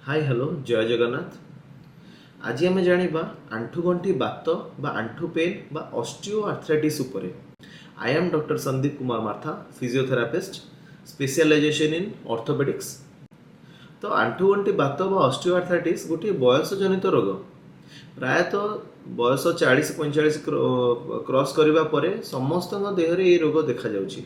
High, hello, ଜୟ ଜଗନ୍ନାଥ। ଆଜି ଆମେ ଜାଣିବା ଆଣ୍ଠୁଗଣ୍ଠି ବାତ ବା ଆଣ୍ଠୁ ପେନ୍ ବା ଅଷ୍ଟିଓ ଆର୍ଥ୍ରାଇଟିସ୍ ଉପରେ। I am Doctor Sandeep Kumar Martha, physiotherapist, specialization in orthopedics. ତ ଆଣ୍ଠୁଗଣ୍ଠି ବାତ ବା ଅଷ୍ଟିଓ ଆର୍ଥ୍ରାଇଟିସ୍ ଗୋଟିଏ ବୟସଜନିତ ରୋଗ। ପ୍ରାୟତଃ ବୟସ 40-45 କ୍ରସ୍ କରିବା ପରେ ସମସ୍ତଙ୍କ ଦେହରେ ଏହି ରୋଗ ଦେଖାଯାଉଛି।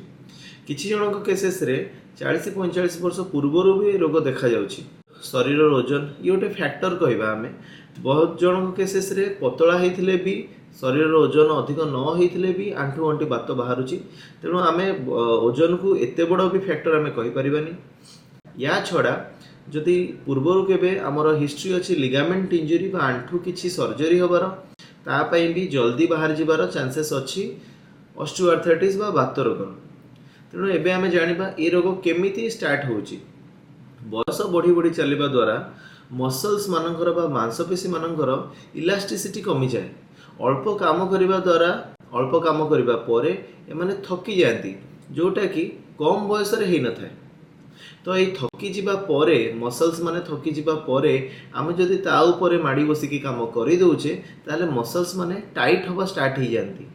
କିଛି ଜଣଙ୍କ କେସେସରେ 40-45 ବର୍ଷ ପୂର୍ବରୁ ବି ଏ ରୋଗ ଦେଖାଯାଉଛି। ଶରୀରର ଓଜନ ଇଏ ଗୋଟେ ଫ୍ୟାକ୍ଟର କହିବା ଆମେ। ବହୁତ ଜଣଙ୍କ କେସେସରେ ପତଳା ହେଇଥିଲେ ବି, ଶରୀରର ଓଜନ ଅଧିକ ନ ହେଇଥିଲେ ବି ଆଣ୍ଠୁ ଗଣ୍ଠି ବାତ ବାହାରୁଛି। ତେଣୁ ଆମେ ଓଜନକୁ ଏତେ ବଡ଼ ବି ଫ୍ୟାକ୍ଟର ଆମେ କହିପାରିବାନି। ୟା ଛଡ଼ା ଯଦି ପୂର୍ବରୁ କେବେ ଆମର ହିଷ୍ଟ୍ରି ଅଛି ଲିଗାମେଣ୍ଟ ଇଞ୍ଜୁରି ବା ଆଣ୍ଠୁ କିଛି ସର୍ଜରୀ ହେବାର, ତା ପାଇଁ ବି ଜଲ୍ଦି ବାହାରି ଯିବାର ଚାନ୍ସେସ୍ ଅଛି ଅଷ୍ଟିଓ ଆର୍ଥ୍ରାଇଟିସ୍ ବା ବାତ ରୋଗର। ତେଣୁ ଏବେ ଆମେ ଜାଣିବା ଏ ରୋଗ କେମିତି ଷ୍ଟାର୍ଟ ହେଉଛି। ବୟସ ବଢ଼ି ବଢ଼ି ଚାଲିବା ଦ୍ୱାରା ମସଲ୍ସ ମାନଙ୍କର ବା ମାଂସପେଶୀ ମାନଙ୍କର ଇଲାଷ୍ଟିସିଟି କମିଯାଏ। ଅଳ୍ପ କାମ କରିବା ଦ୍ୱାରା, ଅଳ୍ପ କାମ କରିବା ପରେ ଏମାନେ ଥକି ଯାଆନ୍ତି, ଯେଉଁଟାକି କମ୍ ବୟସରେ ହେଇନଥାଏ। ତ ଏଇ ଥକି ଯିବା ପରେ, ମସଲ୍ସ ମାନେ ଥକି ଯିବା ପରେ ଆମେ ଯଦି ତା ଉପରେ ମାଡ଼ି ବସିକି କାମ କରିଦେଉଛେ, ତାହେଲେ ମସଲ୍ସ ମାନେ ଟାଇଟ୍ ହେବା ଷ୍ଟାର୍ଟ ହେଇଯାଆନ୍ତି।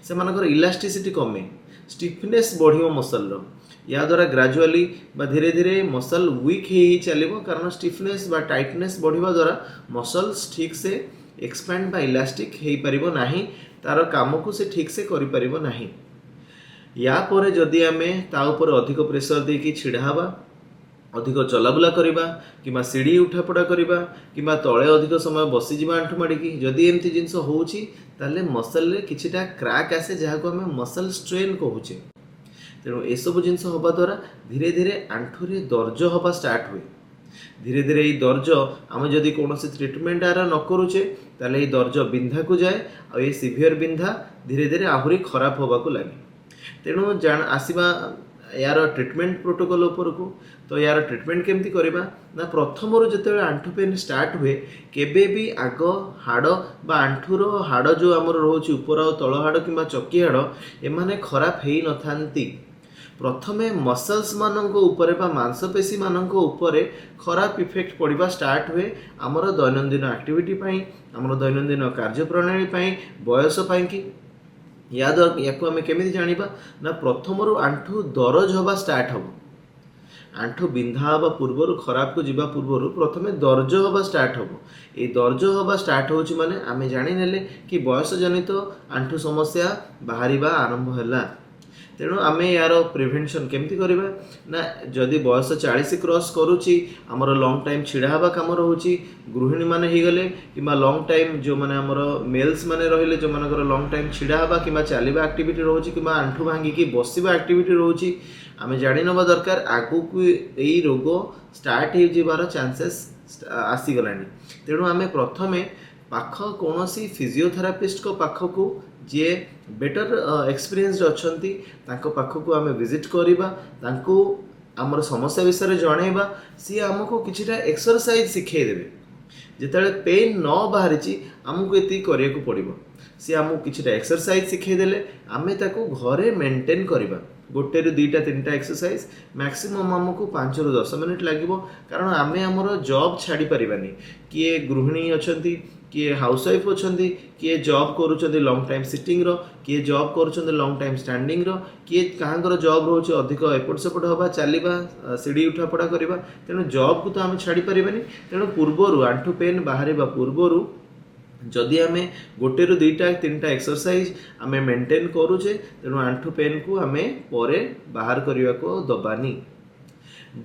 ସେମାନଙ୍କର ଇଲାଷ୍ଟିସିଟି କମେ, ଷ୍ଟିଫନେସ୍ ବଢ଼ିବ ମସଲ୍ର। ୟା ଦ୍ୱାରା ଗ୍ରାଜୁଆଲି ବା ଧୀରେ ଧୀରେ ମସଲ୍ ୱିକ୍ ହେଇ ହେଇ ଚାଲିବ, କାରଣ ଷ୍ଟିଫନେସ୍ ବା ଟାଇଟନେସ୍ ବଢ଼ିବା ଦ୍ୱାରା ମସଲ୍ସ ଠିକ୍ ସେ ଏକ୍ସପାଣ୍ଡ ବା ଇଲାଷ୍ଟିକ୍ ହେଇପାରିବ ନାହିଁ, ତାର କାମକୁ ସେ ଠିକ୍ ସେ କରିପାରିବ ନାହିଁ। ୟା ପରେ ଯଦି ଆମେ ତା ଉପରେ ଅଧିକ ପ୍ରେସର ଦେଇକି ଛିଡ଼ା ହେବା, ଅଧିକ ଚଲାବୁଲା କରିବା କିମ୍ବା ସିଡ଼ି ଉଠାପଡ଼ା କରିବା କିମ୍ବା ତଳେ ଅଧିକ ସମୟ ବସିଯିବା ଆଣ୍ଠୁ ମାଡ଼ିକି, ଯଦି ଏମିତି ଜିନିଷ ହେଉଛି, ତାହେଲେ ମସଲରେ କିଛିଟା କ୍ରାକ୍ ଆସେ, ଯାହାକୁ ଆମେ ମସଲ ଷ୍ଟ୍ରେନ୍ କହୁଛେ। ତେଣୁ ଏସବୁ ଜିନିଷ ହେବା ଦ୍ୱାରା ଧୀରେ ଧୀରେ ଆଣ୍ଠୁରେ ଦରଜ ହେବା ଷ୍ଟାର୍ଟ ହୁଏ। ଧୀରେ ଧୀରେ ଏଇ ଦରଜ, ଆମେ ଯଦି କୌଣସି ଟ୍ରିଟମେଣ୍ଟ ଆର ନ କରୁଛେ, ତାହେଲେ ଏଇ ଦରଜ ବିନ୍ଧାକୁ ଯାଏ ଆଉ ଏଇ ସିଭିୟର ବିନ୍ଧା ଧୀରେ ଧୀରେ ଆହୁରି ଖରାପ ହେବାକୁ ଲାଗେ। ତେଣୁ ଆସିବା ଏହାର ଟ୍ରିଟମେଣ୍ଟ ପ୍ରୋଟୋକଲ୍ ଉପରକୁ। ତ ଏହାର ଟ୍ରିଟମେଣ୍ଟ କେମିତି କରିବା ନା, ପ୍ରଥମରୁ ଯେତେବେଳେ ଆଣ୍ଠୁ ପେନ୍ ଷ୍ଟାର୍ଟ ହୁଏ, କେବେ ବି ଆଗ ହାଡ଼ ବା ଆଣ୍ଠୁର ହାଡ଼ ଯେଉଁ ଆମର ରହୁଛି, ଉପର ଆଉ ତଳ ହାଡ଼ କିମ୍ବା ଚକି ହାଡ଼, ଏମାନେ ଖରାପ ହେଇନଥାନ୍ତି। ପ୍ରଥମେ ମସଲ୍ସ ମାନଙ୍କ ଉପରେ ବା ମାଂସପେଶୀ ମାନଙ୍କ ଉପରେ ଖରାପ ଇଫେକ୍ଟ ପଡ଼ିବା ଷ୍ଟାର୍ଟ ହୁଏ ଆମର ଦୈନନ୍ଦିନ ଆକ୍ଟିଭିଟି ପାଇଁ, ଆମର ଦୈନନ୍ଦିନ କାର୍ଯ୍ୟପ୍ରଣାଳୀ ପାଇଁ, ବୟସ ପାଇଁକି। ୟା ଦ୍ୱାରା ୟାକୁ ଆମେ କେମିତି ଜାଣିବା ନା, ପ୍ରଥମରୁ ଆଣ୍ଠୁ ଦରଜ ହେବା ଷ୍ଟାର୍ଟ ହେବ। ଆଣ୍ଠୁ ବିନ୍ଧା ହେବା ପୂର୍ବରୁ, ଖରାପକୁ ଯିବା ପୂର୍ବରୁ ପ୍ରଥମେ ଦରଜ ହେବା ଷ୍ଟାର୍ଟ ହେବ। ଏଇ ଦରଜ ହେବା ଷ୍ଟାର୍ଟ ହେଉଛି ମାନେ ଆମେ ଜାଣିନେଲେ କି ବୟସଜନିତ ଆଣ୍ଠୁ ସମସ୍ୟା ବାହାରିବା ଆରମ୍ଭ ହେଲା। ତେଣୁ ଆମେ ଏହାର ପ୍ରିଭେନ୍ସନ୍ କେମିତି କରିବା ନା, ଯଦି ବୟସ 40 କ୍ରସ୍ କରୁଛି, ଆମର ଲଙ୍ଗ୍ ଟାଇମ୍ ଛିଡ଼ା ହେବା କାମ ରହୁଛି, ଗୃହିଣୀମାନେ ହେଇଗଲେ କିମ୍ବା ଲଙ୍ଗ୍ ଟାଇମ୍ ଯେଉଁମାନେ ଆମର ମେଲ୍ସ ମାନେ ରହିଲେ, ଯେଉଁମାନଙ୍କର ଲଙ୍ଗ୍ ଟାଇମ୍ ଛିଡ଼ା ହେବା କିମ୍ବା ଚାଲିବା ଆକ୍ଟିଭିଟି ରହୁଛି କିମ୍ବା ଆଣ୍ଠୁ ଭାଙ୍ଗିକି ବସିବା ଆକ୍ଟିଭିଟି ରହୁଛି, ଆମେ ଜାଣିନେବା ଦରକାର ଆଗକୁ ଏଇ ରୋଗ ଷ୍ଟାର୍ଟ ହେଇଯିବାର ଚାନ୍ସେସ୍ ଆସିଗଲାଣି। ତେଣୁ ଆମେ ପ୍ରଥମେ ପାଖ କୌଣସି ଫିଜିଓଥେରାପିଷ୍ଟଙ୍କ ପାଖକୁ, ଯିଏ ବେଟର ଏକ୍ସପିରିଏନ୍ସଡ ଅଛନ୍ତି, ତାଙ୍କ ପାଖକୁ ଆମେ ଭିଜିଟ୍ କରିବା। ତାଙ୍କୁ ଆମର ସମସ୍ୟା ବିଷୟରେ ଜଣେଇବା। ସିଏ ଆମକୁ କିଛିଟା ଏକ୍ସରସାଇଜ ଶିଖେଇ ଦେବେ। ଯେତେବେଳେ ପେନ୍ ନ ବାହାରିଛି, ଆମକୁ ଏତିକି କରିବାକୁ ପଡ଼ିବ। ସିଏ ଆମକୁ କିଛିଟା ଏକ୍ସରସାଇଜ ଶିଖେଇ ଦେଲେ ଆମେ ତାକୁ ଘରେ ମେଣ୍ଟେନ୍ କରିବା। ଗୋଟେରୁ ଦୁଇଟା, ତିନିଟା ଏକ୍ସରସାଇଜ, ମ୍ୟାକ୍ସିମମ୍ ଆମକୁ 5ରୁ 10 ମିନିଟ୍ ଲାଗିବ, କାରଣ ଆମେ ଆମର ଜବ୍ ଛାଡ଼ି ପାରିବାନି। କିଏ ଗୃହିଣୀ ଅଛନ୍ତି, କିଏ ହାଉସ୍ ୱାଇଫ୍ ଅଛନ୍ତି, କିଏ ଜବ୍ କରୁଛନ୍ତି ଲଙ୍ଗ୍ ଟାଇମ୍ ସିଟିଂର, କିଏ ଜବ୍ କରୁଛନ୍ତି ଲଙ୍ଗ୍ ଟାଇମ୍ ଷ୍ଟାଣ୍ଡିଂର, କିଏ କାହାଙ୍କର ଜବ୍ ରହୁଛି ଅଧିକ ଏପଟ ସେପଟ ହେବା, ଚାଲିବା, ସିଡ଼ି ଉଠାପଡ଼ା କରିବା। ତେଣୁ ଜବ୍କୁ ତ ଆମେ ଛାଡ଼ି ପାରିବାନି। ତେଣୁ ପୂର୍ବରୁ, ଆଣ୍ଠୁ ପେନ୍ ବାହାରିବା ପୂର୍ବରୁ ଯଦି ଆମେ ଗୋଟେରୁ ଦୁଇଟା, ତିନିଟା ଏକ୍ସରସାଇଜ ଆମେ ମେଣ୍ଟେନ୍ କରୁଛେ, ତେଣୁ ଆଣ୍ଠୁ ପେନ୍କୁ ଆମେ ପରେ ବାହାର କରିବାକୁ ଆଉ ଦେବାନି।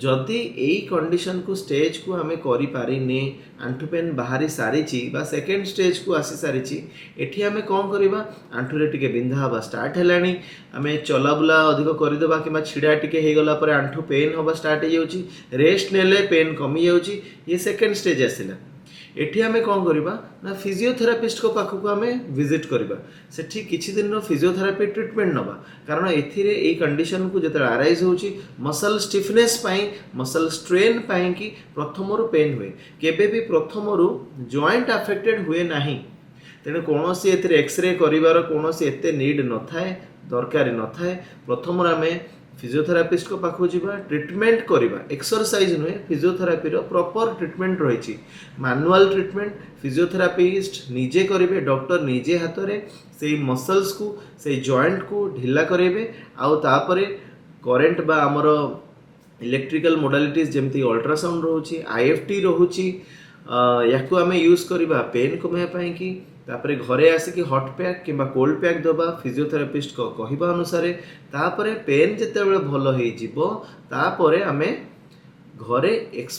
ଯଦି ଏଇ କଣ୍ଡିସନକୁ, ଷ୍ଟେଜକୁ ଆମେ କରିପାରିନେ, ଆଣ୍ଠୁ ପେନ୍ ବାହାରି ସାରିଛି ବା ସେକେଣ୍ଡ ଷ୍ଟେଜକୁ ଆସି ସାରିଛି, ଏଠି ଆମେ କ'ଣ କରିବା? ଆଣ୍ଠୁରେ ଟିକେ ବିନ୍ଧା ହେବା ଷ୍ଟାର୍ଟ ହେଲାଣି, ଆମେ ଚଲାବୁଲା ଅଧିକ କରିଦେବା କିମ୍ବା ଛିଡ଼ା ଟିକେ ହେଇଗଲା ପରେ ଆଣ୍ଠୁ ପେନ୍ ହେବା ଷ୍ଟାର୍ଟ ହେଇଯାଉଛି, ରେଷ୍ଟ ନେଲେ ପେନ୍ କମିଯାଉଛି, ଇଏ ସେକେଣ୍ଡ ଷ୍ଟେଜ୍ ଆସିଲା। ଏଠି ଆମେ କ'ଣ କରିବା ନା, ଫିଜିଓଥେରାପିଷ୍ଟଙ୍କ ପାଖକୁ ଆମେ ଭିଜିଟ୍ କରିବା। ସେଠି କିଛି ଦିନର ଫିଜିଓଥେରାପି ଟ୍ରିଟମେଣ୍ଟ ନେବା, କାରଣ ଏଥିରେ ଏଇ କଣ୍ଡିସନକୁ ଯେତେବେଳେ ଆରାଇଜ୍ ହେଉଛି, ମସଲ୍ ଷ୍ଟିଫନେସ୍ ପାଇଁ, ମସଲ୍ ଷ୍ଟ୍ରେନ୍ ପାଇଁକି ପ୍ରଥମରୁ ପେନ୍ ହୁଏ। କେବେ ବି ପ୍ରଥମରୁ ଜଏଣ୍ଟ ଆଫେକ୍ଟେଡ୍ ହୁଏ ନାହିଁ। ତେଣୁ କୌଣସି ଏଥିରେ ଏକ୍ସରେ କରିବାର କୌଣସି ଏତେ ନିଡ୍ ନଥାଏ, ଦରକାର ନଥାଏ। ପ୍ରଥମରୁ ଆମେ ଫିଜିଓଥେରାପିଷ୍ଟଙ୍କ ପାଖକୁ ଯିବା, ଟ୍ରିଟମେଣ୍ଟ କରିବା। ଏକ୍ସରସାଇଜ ନୁହେଁ, ଫିଜିଓଥେରାପିର ପ୍ରପର ଟ୍ରିଟମେଣ୍ଟ ରହିଛି। ମାନୁଆଲ ଟ୍ରିଟମେଣ୍ଟ ଫିଜିଓଥେରାପିଷ୍ଟ ନିଜେ କରିବେ। ଡକ୍ଟର ନିଜେ ହାତରେ ସେଇ ମସଲ୍ସକୁ, ସେଇ ଜଏଣ୍ଟକୁ ଢିଲା କରାଇବେ ଆଉ ତାପରେ କରେଣ୍ଟ ବା ଆମର ଇଲେକ୍ଟ୍ରିକାଲ ମୋଡାଲିଟିଜ୍, ଯେମିତି ଅଲ୍ଟ୍ରାସାଉଣ୍ଡ ରହୁଛି, ଆଇଏଫ୍ଟି ରହୁଛି, ୟାକୁ ଆମେ ୟୁଜ୍ କରିବା ପେନ୍ କମାଇବା ପାଇଁକି। ତାପରେ ଘରେ ଆସିକି ହଟ୍ ପ୍ୟାକ୍ କିମ୍ବା କୋଲ୍ଡ ପ୍ୟାକ୍ ଦେବା ଫିଜିଓଥେରାପିଷ୍ଟଙ୍କ କହିବା ଅନୁସାରେ। ତାପରେ ପେନ୍ ଯେତେବେଳେ ଭଲ ହେଇଯିବ, ତାପରେ ଆମେ ଘରେ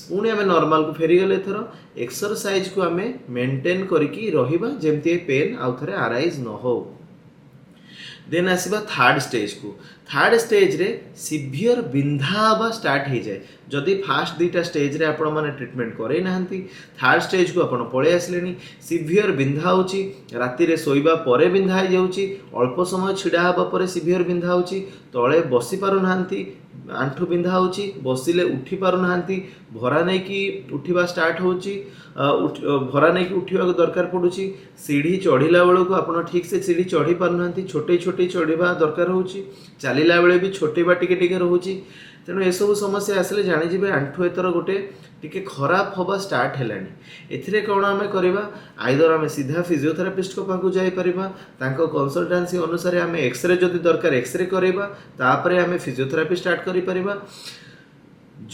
ପୁଣି ଆମେ ନର୍ମାଲକୁ ଫେରିଗଲେ। ଏଥର ଏକ୍ସରସାଇଜକୁ ଆମେ ମେଣ୍ଟେନ୍ କରିକି ରହିବା, ଯେମିତି ଏ ପେନ୍ ଆଉ ଥରେ ଆରାଇଜ୍ ନ ହଉ। ଦେନ୍ ଆସିବା ଥାର୍ଡ ଷ୍ଟେଜକୁ। ଥାର୍ଡ ଷ୍ଟେଜରେ ସିଭିୟର ବିନ୍ଧା ହେବା ଷ୍ଟାର୍ଟ ହେଇଯାଏ। ଯଦି ଫାଷ୍ଟ ଦୁଇଟା ଷ୍ଟେଜରେ ଆପଣମାନେ ଟ୍ରିଟମେଣ୍ଟ କରେଇ ନାହାନ୍ତି, ଥାର୍ଡ ଷ୍ଟେଜକୁ ଆପଣ ପଳେଇ ଆସିଲେଣି, ସିଭିୟର ବିନ୍ଧା ହେଉଛି, ରାତିରେ ଶୋଇବା ପରେ ବିନ୍ଧା ହେଇଯାଉଛି, ଅଳ୍ପ ସମୟ ଛିଡ଼ା ହେବା ପରେ ସିଭିୟର ବିନ୍ଧା ହେଉଛି, ତଳେ ବସି ପାରୁନାହାନ୍ତି, ଆଣ୍ଠୁ ବିନ୍ଧା ହେଉଛି, ବସିଲେ ଉଠି ପାରୁନାହାନ୍ତି, ଭରା ନେଇକି ଉଠିବା ଷ୍ଟାର୍ଟ ହେଉଛି, ଭରା ନେଇକି ଉଠିବାକୁ ଦରକାର ପଡ଼ୁଛି, ସିଢ଼ି ଚଢ଼ିଲା ବେଳକୁ ଆପଣ ଠିକ୍ ସେ ସିଢ଼ି ଚଢ଼ି ପାରୁନାହାନ୍ତି, ଛୋଟେଇ ଛୋଟେଇ ଚଢ଼ିବା ଦରକାର ହେଉଛି, ଚାଲିଲା ବେଳେ ବି ଛୋଟେଇବା ଟିକେ ଟିକେ ରହୁଛି। ତେଣୁ ଏସବୁ ସମସ୍ୟା ଆସିଲେ ଜାଣିଯିବେ ଆଣ୍ଠୁ ଏଥର ଗୋଟେ ଟିକେ ଖରାପ ହେବା ଷ୍ଟାର୍ଟ ହେଲାଣି। ଏଥିରେ କ'ଣ ଆମେ କରିବା? ଆଇଦର ଆମେ ସିଧା ଫିଜିଓଥେରାପିଷ୍ଟଙ୍କ ପାଖକୁ ଯାଇପାରିବା, ତାଙ୍କ କନସଲଟାନ୍ସି ଅନୁସାରେ ଆମେ ଏକ୍ସରେ ଯଦି ଦରକାର ଏକ୍ସରେ କରାଇବା, ତାପରେ ଆମେ ଫିଜିଓଥେରାପି ଷ୍ଟାର୍ଟ କରିପାରିବା।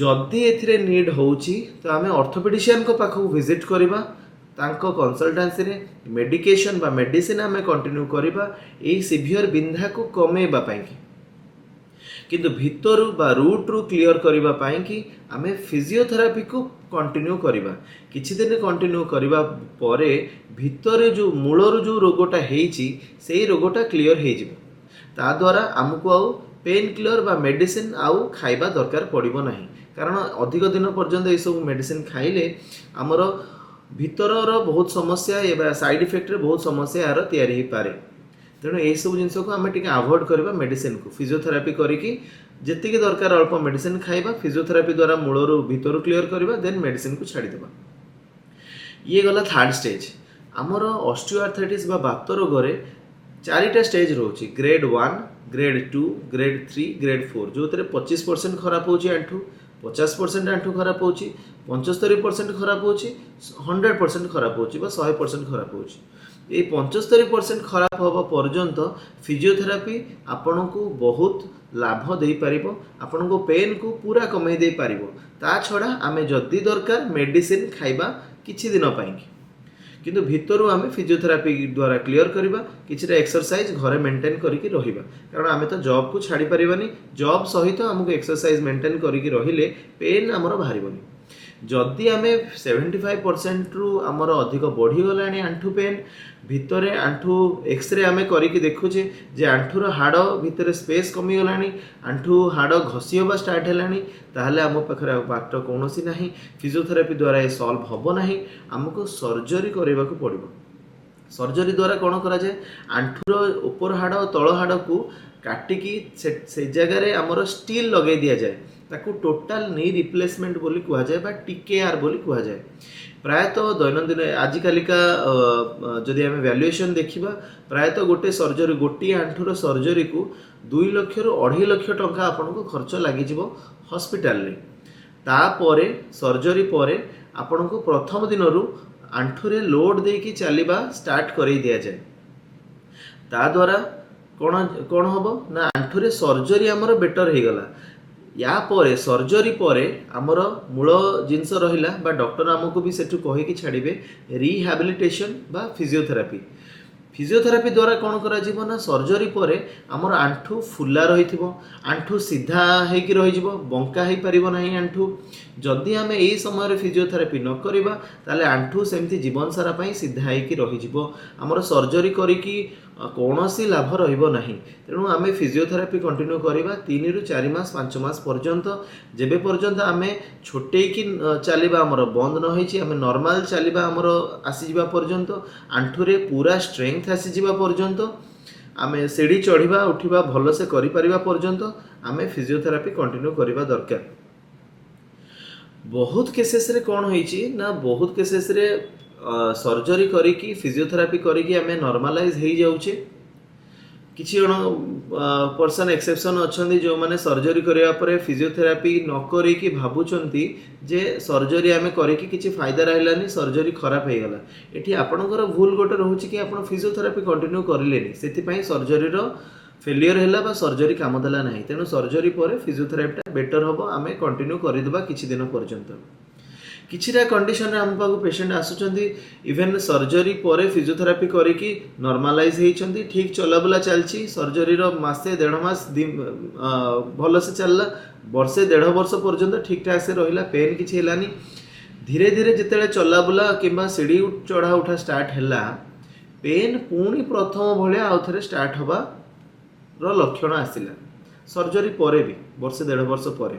ଯଦି ଏଥିରେ ନିଡ୍ ହେଉଛି ତ ଆମେ ଅର୍ଥୋପେଡିସିଆନଙ୍କ ପାଖକୁ ଭିଜିଟ୍ କରିବା, ତାଙ୍କ କନସଲଟାନ୍ସିରେ ମେଡିକେସନ ବା ମେଡିସିନ ଆମେ କଣ୍ଟିନ୍ୟୁ କରିବା ଏଇ ସିଭିୟର ବିନ୍ଧାକୁ କମେଇବା ପାଇଁକି। କିନ୍ତୁ ଭିତରୁ ବା ରୁଟ୍ରୁ କ୍ଲିଅର କରିବା ପାଇଁକି ଆମେ ଫିଜିଓଥେରାପିକୁ କଣ୍ଟିନ୍ୟୁ କରିବା। କିଛି ଦିନ କଣ୍ଟିନ୍ୟୁ କରିବା ପରେ ଭିତରେ ଯେଉଁ ମୂଳରୁ ଯେଉଁ ରୋଗଟା ହେଇଛି, ସେଇ ରୋଗଟା କ୍ଲିଅର ହେଇଯିବ। ତା ଦ୍ୱାରା ଆମକୁ ଆଉ ପେନ୍ କିଲର ବା ମେଡ଼ିସିନ ଆଉ ଖାଇବା ଦରକାର ପଡ଼ିବ ନାହିଁ। କାରଣ ଅଧିକ ଦିନ ପର୍ଯ୍ୟନ୍ତ ଏସବୁ ମେଡ଼ିସିନ ଖାଇଲେ ଆମର ଭିତରର ବହୁତ ସମସ୍ୟା ବା ସାଇଡ୍ ଇଫେକ୍ଟରେ ବହୁତ ସମସ୍ୟା ଏହାର ତିଆରି ହେଇପାରେ। ତେଣୁ ଏହିସବୁ ଜିନିଷକୁ ଆମେ ଟିକେ ଆଭଏଡ଼ କରିବା ମେଡ଼ିସିନକୁ। ଫିଜିଓଥେରାପି କରିକି ଯେତିକି ଦରକାର ଅଳ୍ପ ମେଡ଼ିସିନ ଖାଇବା, ଫିଜିଓଥେରାପି ଦ୍ୱାରା ମୂଳରୁ ଭିତରୁ କ୍ଲିଅର କରିବା, ଦେନ୍ ମେଡ଼ିସିନକୁ ଛାଡ଼ିଦେବା। ଇଏ ଗଲା ଥାର୍ଡ ଷ୍ଟେଜ୍। ଆମର ଅଷ୍ଟିଓଆର୍ଥ୍ରାଇଟିସ୍ ବା ବାତ ରୋଗରେ ଚାରିଟା ଷ୍ଟେଜ୍ ରହୁଛି: grade 1, grade 2, grade 3, grade 4। ଯେଉଁଥିରେ 25% ଖରାପ ହେଉଛି ଆଣ୍ଠୁ, 50% ଆଣ୍ଠୁ ଖରାପ ହେଉଛି, 75% ଖରାପ ହେଉଛି, 100% ଖରାପ ହେଉଛି ବା 100% ଖରାପ ହେଉଛି। ଏଇ 75% ଖରାପ ହେବା ପର୍ଯ୍ୟନ୍ତ ଫିଜିଓଥେରାପି ଆପଣଙ୍କୁ ବହୁତ ଲାଭ ଦେଇପାରିବ, ଆପଣଙ୍କ ପେନ୍କୁ ପୁରା କମେଇ ଦେଇପାରିବ। ତା ଛଡ଼ା ଆମେ ଯଦି ଦରକାର ମେଡ଼ିସିନ ଖାଇବା କିଛି ଦିନ ପାଇଁକି, କିନ୍ତୁ ଭିତରୁ ଆମେ ଫିଜିଓଥେରାପି ଦ୍ୱାରା କ୍ଲିଅର କରିବା। କିଛିଟା ଏକ୍ସରସାଇଜ ଘରେ ମେଣ୍ଟେନ୍ କରିକି ରହିବା, କାରଣ ଆମେ ତ ଜବ୍କୁ ଛାଡ଼ି ପାରିବାନି। ଜବ୍ ସହିତ ଆମକୁ ଏକ୍ସରସାଇଜ ମେଣ୍ଟେନ୍ କରିକି ରହିଲେ ପେନ୍ ଆମର ବାହାରିବନି। ଯଦି ଆମେ 75%ରୁ ଆମର ଅଧିକ ବଢ଼ିଗଲାଣି ଆଣ୍ଠୁ ପେନ୍, ଭିତରେ ଆଣ୍ଠୁ ଏକ୍ସରେ ଆମେ କରିକି ଦେଖୁଛେ ଯେ ଆଣ୍ଠୁର ହାଡ଼ ଭିତରେ ସ୍ପେସ୍ କମିଗଲାଣି, ଆଣ୍ଠୁ ହାଡ଼ ଘଷି ହେବା ଷ୍ଟାର୍ଟ ହେଲାଣି, ତାହେଲେ ଆମ ପାଖରେ ଆଉ ବାଟ କୌଣସି ନାହିଁ। ଫିଜିଓଥେରାପି ଦ୍ୱାରା ଏ ସଲ୍ଭ ହେବ ନାହିଁ, ଆମକୁ ସର୍ଜରୀ କରିବାକୁ ପଡ଼ିବ। ସର୍ଜରୀ ଦ୍ୱାରା କ'ଣ କରାଯାଏ? ଆଣ୍ଠୁର ଉପର ହାଡ଼ ଓ ତଳ ହାଡ଼କୁ କାଟିକି ସେ ଜାଗାରେ ଆମର ଷ୍ଟିଲ୍ ଲଗେଇ ଦିଆଯାଏ। ତାକୁ ଟୋଟାଲ ନି ରିପ୍ଲେସମେଣ୍ଟ ବୋଲି କୁହାଯାଏ ବା ଟିକେଆର୍ ବୋଲି କୁହାଯାଏ। ପ୍ରାୟତଃ ଦୈନନ୍ଦିନ ଆଜିକାଲିକା ଯଦି ଆମେ ଭ୍ୟାଲୁଏସନ୍ ଦେଖିବା, ପ୍ରାୟତଃ ଗୋଟେ ସର୍ଜରୀ, ଗୋଟିଏ ଆଣ୍ଠୁର ସର୍ଜରୀକୁ 2 ଲକ୍ଷରୁ 2.5 ଲକ୍ଷ ଟଙ୍କା ଆପଣଙ୍କୁ ଖର୍ଚ୍ଚ ଲାଗିଯିବ ହସ୍ପିଟାଲରେ। ତାପରେ ସର୍ଜରୀ ପରେ ଆପଣଙ୍କୁ ପ୍ରଥମ ଦିନରୁ ଆଣ୍ଠୁରେ ଲୋଡ୍ ଦେଇକି ଚାଲିବା ଷ୍ଟାର୍ଟ କରେଇ ଦିଆଯାଏ। ତା ଦ୍ୱାରା କ'ଣ କ'ଣ ହେବ ନା ଆଣ୍ଠୁରେ ସର୍ଜରୀ ଆମର ବେଟର ହେଇଗଲା। ୟା ପରେ, ସର୍ଜରୀ ପରେ ଆମର ମୂଳ ଜିନିଷ ରହିଲା ବା ଡକ୍ଟର ଆମକୁ ବି ସେଠୁ କହିକି ଛାଡ଼ିବେ ରିହାବିଲିଟେସନ୍ ବା ଫିଜିଓଥେରାପି। ଫିଜିଓଥେରାପି ଦ୍ୱାରା କ'ଣ କରାଯିବ ନା ସର୍ଜରୀ ପରେ ଆମର ଆଣ୍ଠୁ ଫୁଲା ରହିଥିବ, ଆଣ୍ଠୁ ସିଧା ହେଇକି ରହିଯିବ, ବଙ୍କା ହେଇପାରିବ ନାହିଁ ଆଣ୍ଠୁ। ଯଦି ଆମେ ଏଇ ସମୟରେ ଫିଜିଓଥେରାପି ନ କରିବା, ତାହେଲେ ଆଣ୍ଠୁ ସେମିତି ଜୀବନ ସାରା ପାଇଁ ସିଧା ହେଇକି ରହିଯିବ। ଆମର ସର୍ଜରୀ କରିକି କୌଣସି ଲାଭ ରହିବ ନାହିଁ। ତେଣୁ ଆମେ ଫିଜିଓଥେରାପି କଣ୍ଟିନ୍ୟୁ କରିବା 3ରୁ 4 ମାସ, 5 ମାସ ପର୍ଯ୍ୟନ୍ତ, ଯେବେ ପର୍ଯ୍ୟନ୍ତ ଆମେ ଛୋଟେଇକି ଚାଲିବା ଆମର ବନ୍ଦ ନ ହେଇଛି, ଆମେ ନର୍ମାଲ ଚାଲିବା ଆମର ଆସିଯିବା ପର୍ଯ୍ୟନ୍ତ, ଆଣ୍ଠୁରେ ପୁରା ଷ୍ଟ୍ରେଙ୍ଗଥ ଆସିଯିବା ପର୍ଯ୍ୟନ୍ତ, ଆମେ ସିଢ଼ି ଚଢ଼ିବା ଉଠିବା ଭଲସେ କରିପାରିବା ପର୍ଯ୍ୟନ୍ତ ଆମେ ଫିଜିଓଥେରାପି କଣ୍ଟିନ୍ୟୁ କରିବା ଦରକାର। ବହୁତ କେସେସରେ କ'ଣ ହେଇଛି ନା ବହୁତ କେସେସରେ ସର୍ଜରୀ କରିକି, ଫିଜିଓଥେରାପି କରିକି ଆମେ ନର୍ମାଲାଇଜ ହେଇଯାଉଛେ। କିଛି ଜଣ ପର୍ସନ୍ ଏକ୍ସେପସନ୍ ଅଛନ୍ତି, ଯେଉଁମାନେ ସର୍ଜରୀ କରିବା ପରେ ଫିଜିଓଥେରାପି ନ କରିକି ଭାବୁଛନ୍ତି ଯେ ସର୍ଜରୀ ଆମେ କରିକି କିଛି ଫାଇଦା ରହିଲାନି, ସର୍ଜରୀ ଖରାପ ହେଇଗଲା। ଏଠି ଆପଣଙ୍କର ଭୁଲ ଗୋଟେ ରହୁଛି କି ଆପଣ ଫିଜିଓଥେରାପି କଣ୍ଟିନ୍ୟୁ କରିଲେନି, ସେଥିପାଇଁ ସର୍ଜରୀର ଫେଲିୟର ହେଲା ବା ସର୍ଜରୀ କାମ ଦେଲା ନାହିଁ। ତେଣୁ ସର୍ଜରୀ ପରେ ଫିଜିଓଥେରାପିଟା ବେଟର ହେବ, ଆମେ କଣ୍ଟିନ୍ୟୁ କରିଦେବା କିଛି ଦିନ ପର୍ଯ୍ୟନ୍ତ। କିଛିଟା କଣ୍ଡିସନରେ ଆମ ପାଖକୁ ପେସେଣ୍ଟ ଆସୁଛନ୍ତି, ଇଭେନ୍ ସର୍ଜରୀ ପରେ ଫିଜିଓଥେରାପି କରିକି ନର୍ମାଲାଇଜ୍ ହେଇଛନ୍ତି, ଠିକ୍ ଚଲାବୁଲା ଚାଲିଛି। ସର୍ଜରୀର ମାସେ ଦେଢ଼ ମାସ ଭଲସେ ଚାଲିଲା, ବର୍ଷେ ଦେଢ଼ ବର୍ଷ ପର୍ଯ୍ୟନ୍ତ ଠିକ୍ ଠାକ୍ ସେ ରହିଲା, ପେନ୍ କିଛି ହେଲାନି। ଧୀରେ ଧୀରେ ଯେତେବେଳେ ଚଲାବୁଲା କିମ୍ବା ସିଢ଼ି ଚଢ଼ା ଉଠା ଷ୍ଟାର୍ଟ ହେଲା, ପେନ୍ ପୁଣି ପ୍ରଥମ ଭଳିଆ ଆଉ ଥରେ ଷ୍ଟାର୍ଟ ହେବାର ଲକ୍ଷଣ ଆସିଲା, ସର୍ଜରୀ ପରେ ବି ବର୍ଷେ ଦେଢ଼ ବର୍ଷ ପରେ।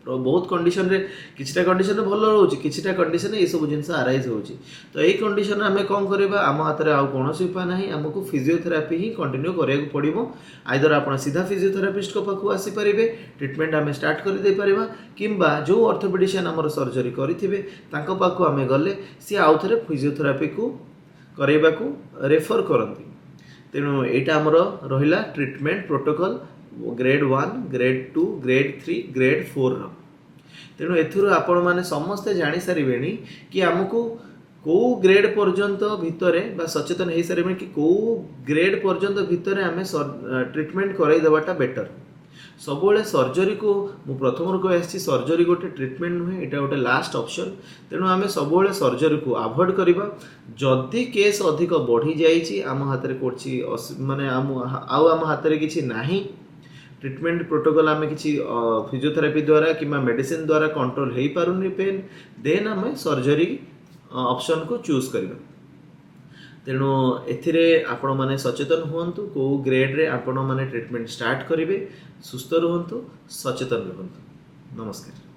ବହୁତ କଣ୍ଡିସନରେ, କିଛିଟା କଣ୍ଡିସନରେ ଭଲ ରହୁଛି, କିଛିଟା କଣ୍ଡିସନରେ ଏସବୁ ଜିନିଷ ଆରାଇଜ୍ ହେଉଛି। ତ ଏଇ କଣ୍ଡିସନରେ ଆମେ କ'ଣ କରିବା? ଆମ ହାତରେ ଆଉ କୌଣସି ଉପାୟ ନାହିଁ, ଆମକୁ ଫିଜିଓଥେରାପି ହିଁ କଣ୍ଟିନ୍ୟୁ କରିବାକୁ ପଡ଼ିବ। ଆଇଦର ଆପଣ ସିଧା ଫିଜିଓଥେରାପିଷ୍ଟଙ୍କ ପାଖକୁ ଆସିପାରିବେ, ଟ୍ରିଟମେଣ୍ଟ ଆମେ ଷ୍ଟାର୍ଟ କରିଦେଇପାରିବା, କିମ୍ବା ଯେଉଁ ଅର୍ଥୋପେଡ଼ିସିଆନ୍ ଆମର ସର୍ଜରୀ କରିଥିବେ ତାଙ୍କ ପାଖକୁ ଆମେ ଗଲେ ସିଏ ଆଉ ଥରେ ଫିଜିଓଥେରାପିକୁ କରାଇବାକୁ ରେଫର କରନ୍ତି। ତେଣୁ ଏଇଟା ଆମର ରହିଲା treatment protocol, grade 1, grade 2, grade 3, grade 4ର। ତେଣୁ ଏଥିରୁ ଆପଣମାନେ ସମସ୍ତେ ଜାଣିସାରିବେଣି କି ଆମକୁ କେଉଁ ଗ୍ରେଡ୍ ପର୍ଯ୍ୟନ୍ତ ଭିତରେ, ବା ସଚେତନ ହେଇସାରିବେଣି କି କେଉଁ ଗ୍ରେଡ୍ ପର୍ଯ୍ୟନ୍ତ ଭିତରେ ଆମେ ଟ୍ରିଟମେଣ୍ଟ କରାଇ ଦେବାଟା ବେଟର। ସବୁବେଳେ ସର୍ଜରୀକୁ, ମୁଁ ପ୍ରଥମରୁ କହି ଆସିଛି, ସର୍ଜରୀ ଗୋଟେ ଟ୍ରିଟମେଣ୍ଟ ନୁହେଁ, ଏଇଟା ଗୋଟେ ଲାଷ୍ଟ ଅପସନ୍। ତେଣୁ ଆମେ ସବୁବେଳେ ସର୍ଜରୀକୁ ଆଭଏଡ଼ କରିବା। ଯଦି କେସ୍ ଅଧିକ ବଢ଼ିଯାଇଛି, ଆମ ହାତରେ କିଛି ମାନେ ଆଉ ଆମ ହାତରେ କିଛି ନାହିଁ, ଟ୍ରିଟମେଣ୍ଟ ପ୍ରୋଟୋକଲ୍ ଆମେ କିଛି ଫିଜିଓଥେରାପି ଦ୍ୱାରା କିମ୍ବା ମେଡ଼ିସିନ ଦ୍ୱାରା କଣ୍ଟ୍ରୋଲ ହେଇପାରୁନି ପେନ୍, ଦେନ୍ ଆମେ ସର୍ଜରୀ ଅପସନ୍କୁ ଚୁଜ୍ କରିବା। ତେଣୁ ଏଥିରେ ଆପଣମାନେ ସଚେତନ ହୁଅନ୍ତୁ କେଉଁ ଗ୍ରେଡ଼୍ରେ ଆପଣମାନେ ଟ୍ରିଟମେଣ୍ଟ ଷ୍ଟାର୍ଟ କରିବେ। ସୁସ୍ଥ ରୁହନ୍ତୁ, ସଚେତନ ରୁହନ୍ତୁ। ନମସ୍କାର।